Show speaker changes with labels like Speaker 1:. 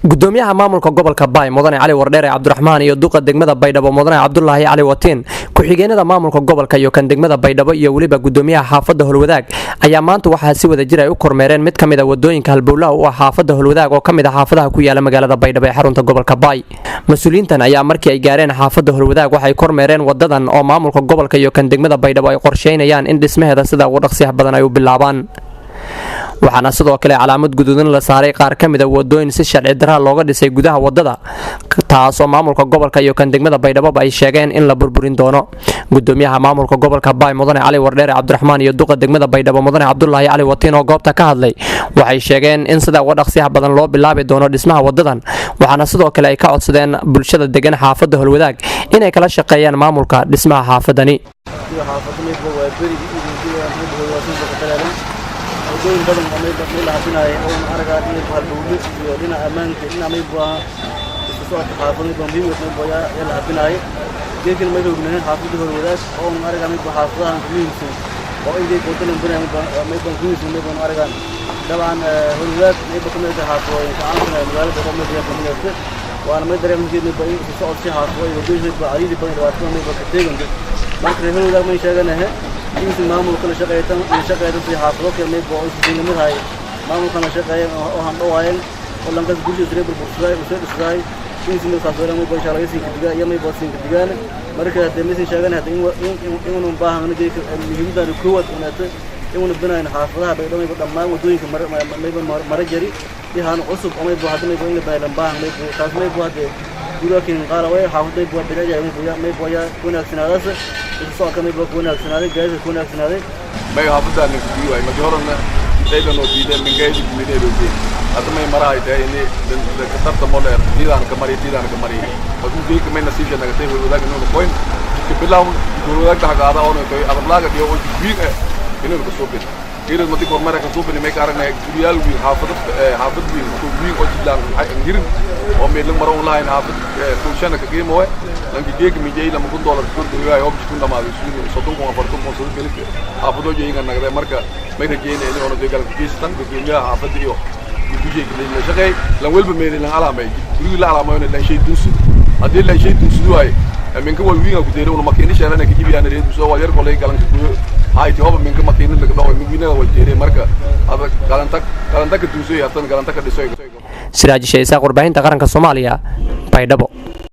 Speaker 1: Gudoomiyaha maamulka gobolka Baay, Mudane Cali Wardheere Cabdiraxmaan, iyo duqa degmada Baydhabo, Mudane Cabdulaahi Cali Watiin, ku-xigeenada maamulka gobolka iyo kan degmada Baydhabo, iyo weliba gudoomiyaha xaafadda Holwadaag ayaa maanta waxaa si wada jir ay u kormeereen mid ka mid a wadooyinka halbowlaha u ah xaafadda Holwadaag oo ka mid ah xaafadaha ku yaala magaalada Baydhabo ee xarunta gobolka Baay. Mas-uuliyiintan ayaa markii ay gaareen xaafadda Holwadaag waxay kormeereen wadadan oo maamulka gobolka iyo kan degmada Baydhabo ay qorsheynayaan in dhismaheeda sida ugu dhaqsiyaha badan ay u bilaabaan. Waxaana sidoo kale calaamad guduudan la saaray qaar ka mid a wadooyin si sharci daraa looga dhisay gudaha wadada, taasoo maamulka gobolka iyo kan degmada Baydhaboba ay sheegeen in la burburin doono. Gudoomiyaha maamulka gobolka Baay, Mudane Cali Wardheere Cabdiraxmaan, iyo duqa degmada Baydhabo, Mudane Cabdulaahi Cali Watiin, oo goobta ka hadlay waxay sheegeen in sida uga dhaqsiyaha badan loo bilaabi doono dhismaha wadadan. Waxaana sidoo kale ay ka codsadeen bulshada degan xaafadda Holwadaag inay kala shaqeeyaan maamulka dhismaha xaafadani.
Speaker 2: Wadooyin badan oo may la hafinaaya oo aragaa dhinaca halbowle iyo dhinaca ammaanka, dhinaca may buu ahaa isku socodka xaafad may baa muhiim may buu yaa la hafinaaya. Geedkan may ognahay xaafadda Holwadaag oo aragaa may buu xaafadahan ku muhiimsan oo in geedka wadadan banaya may baan ku muhiimsan may baan aragaan. Dabcan Holwadaag may baa kamid tahay xaafadooyinka caansan ee magaalada Baydhabo may baa kamid tahay, waana may dareemin geed may baa in isku socod si xaafado iyo wadooyin may baa cariiri badan dhibaatada may baa ka teeganta. Marka reer Holwadaag may sheeganahay insi maamulka la shaqeeytan la shaqeeytan si xaafado kale may boo is lamid hay maamulka la shaqeeyay oo han dhawaayeen oo lankas guryo sare burbursaday oo soo dhisay insi may saasoo may boo insha siin kadiga iyo may boo siin kadigaan. Marka hadee may siin sheegan hadee in inuu baahan geedka muhiimadda koowaad inaad inuu binayn xaafadaha Baydhabo may dhammaan wadooyinka may mara jari ihan cusub oo may boo hadda may boo in la baahan baahan may boo taas may boo hadee guryakin qaar way xaafadday boo bilaajay may boo may boo yaa wanaagsanaadaas isku socodka may boo ku wanaagsanaaday, gaadiidka ku wanaagsanaaday.
Speaker 3: May xaafadda ninka biyo ay madi horena daydan oo diideen mingeedi guwineed oo diid hadda may marahay tahay ini katarta moleer diidaan ka mari, diidaan ka mari maduu geeka may nasiibsha nagatay Holwadaag inuuna qoyn jidka bilawn Holwadaag dhaxgaada oona koy adablaaga dhiyo oo jidwiin eh inuuna ka soo bin geerad madi kormara ka soo bin. May ka aragnay guryaal wiin, xaafad xaafad wiin oo wiin oo jidlaan hirin oo meelin maro lahayn, xaafad kulshana ka qiimo we lanki geeka mijay $2,000 kordhiyo oo jidkun dhamaaday 30,000, 40,000 soo gelin xaafadoo jeeyinga nagday. Marka may rajeynaya in oona deegaanka geysatan gudoomiyaha xaafadda iyo gudujeyka la shaqeey lan walba meelin lan alaamay gurigi la alaamayo lan shay dunsid haddii lan shay dunsid waaye minka way wiinga ku deere una makiini sheelana ka jibiyaan reed soo waa yar kolay galanka kuyo hayti hoba minka makiini laga dhaw min wiinaga way deere. Marka ada galanta galanta ka dunsoy hatan galanta ka dhisoy.
Speaker 1: Siraaj Shaysaaq, warbaahinta qaranka Soomaaliya, Baydhabo.